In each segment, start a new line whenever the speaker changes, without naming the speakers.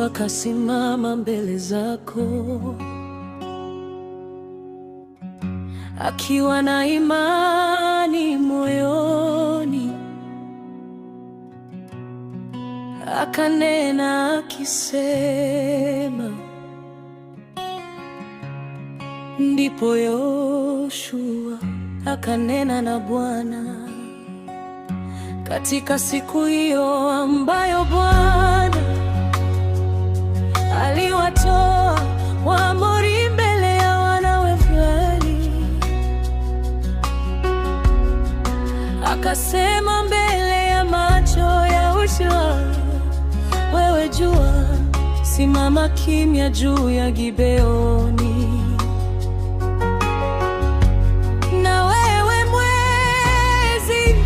Yoshua akasimama mbele zako akiwa na imani moyoni, akanena akisema. Ndipo Yoshua akanena na Bwana katika siku hiyo ambayo Bwana aliwatoa Waamori mbele ya wana wa Israeli, akasema mbele ya macho ya Yoshua, wewe jua, simama kimya juu ya Gibeoni, na wewe mwezi,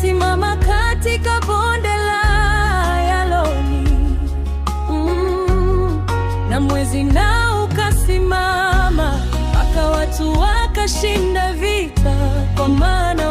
simama katika bonde la Ayaloni. Na mwezi nao ukasimama, mpaka watu wakashinda vita, kwa maana